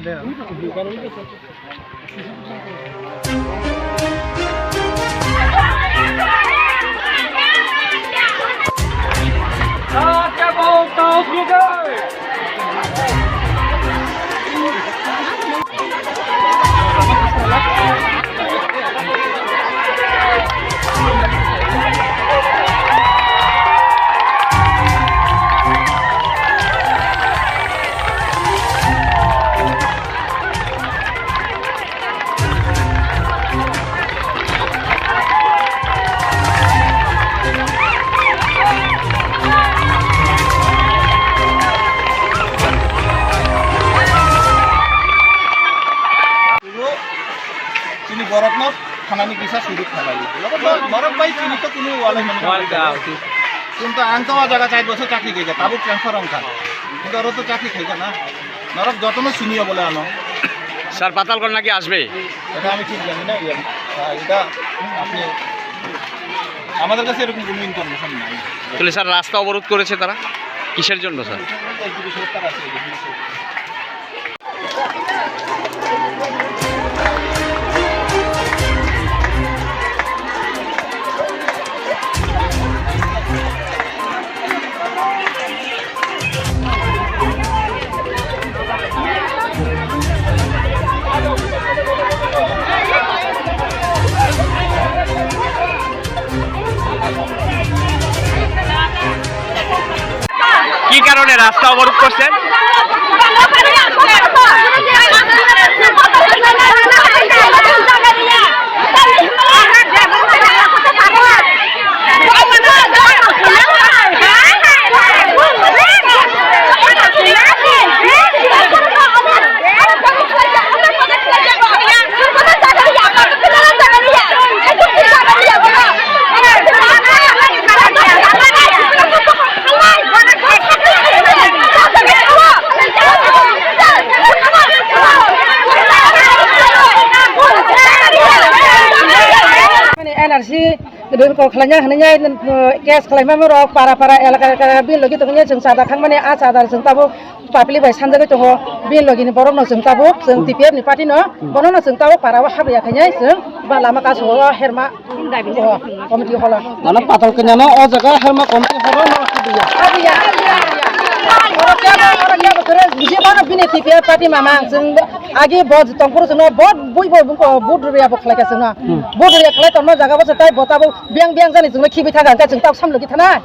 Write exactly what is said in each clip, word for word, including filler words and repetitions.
Chini borokno thanani kisa suri khalai. Borok bai chini to kunu walai mani. Walai da. Kintu ang to o jaga char bosor chakri khaikha, tabuk transfer wngkha. Kintu aro to chakri khaikha na. Norok jotono siniyo bole ano. Sir, Patalkanya কি আসবে? এটা আমি ঠিক জানি না, ইয়ে, আহ, এটা আপনি, আমাদের কাছে এরকম কোনো ইনফরমেশন নাই। তাহলে স্যার, রাস্তা অবরোধ করেছে তারা কিসের জন্য, স্যার? এক্সিবিশন তারা আছে, এক্সিবিশন। কি কারণে রাস্তা অবরোধ করছেন? N R C Rin kok khlaina hwnwi, uh, case khlaima rok para para elaka elaka bini logi tongwi chwng chada khangmani, a chada chwng tabuk public bai sanjagwi tongo. Bini logi ni borok no chwng tabuk chwng T P F ni party no, bono no chwng tabuk para o habya khainai chwng ba lama kasu o herma o committee holo. Mano patal kanya no o jaga herma committee holo no habya. Habya. Oro kebo, oro kebo kore bisi bono bini T P F party mamang chwng agi bo tongphuru chwng no vote bui bo vote rwya bo khlai ka chwng no. Vote rwya khlai tongma jaga bo se tai bo tabuk Biang biang jani chwngno khibi thaga, hwnkhe chwng tabuk samlogwi thanai.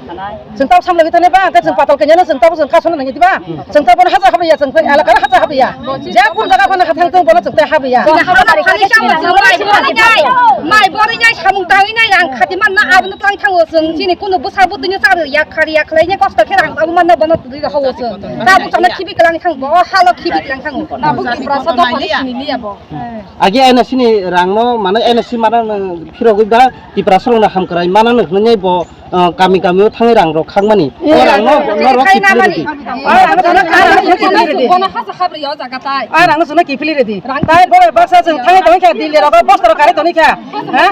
Chwng tabuk samlogwi thanai ba, hwnkhe chwng patal kanya no chwng tabuk chwng khasona nangya diba? Chwng tabuk hacha habya, chwng elaka hacha habya. Je kun jaga phano hathang chwng bono chwng tei habya. Mai bori nai samung tangwi nai rang khati manna abono tang thango chwng chini kunu bwsa bwtwino chari ya khari ya khlai nai kosto khe rang abo manna bono twi hawo chwng. Tabuk chwngno khibi kwlang thang bo halo khibi kwlang thango. Tabuk Tiprasa dophani simi liya bo. Agi N R C ni rang no mano N R C mano phirogwi ba Tiprasa rok no hamkrai mano no hwnwi bo, uh, kami kami o thangwi rang rok khakmani. O rang no norok kiphilwi rwdi. Ai rang no chwngno kiphilwi rwdi. Tai bo baksa chwng thangwi tongwi kha Delhi rogo bostor kari tongwi kha. Ha?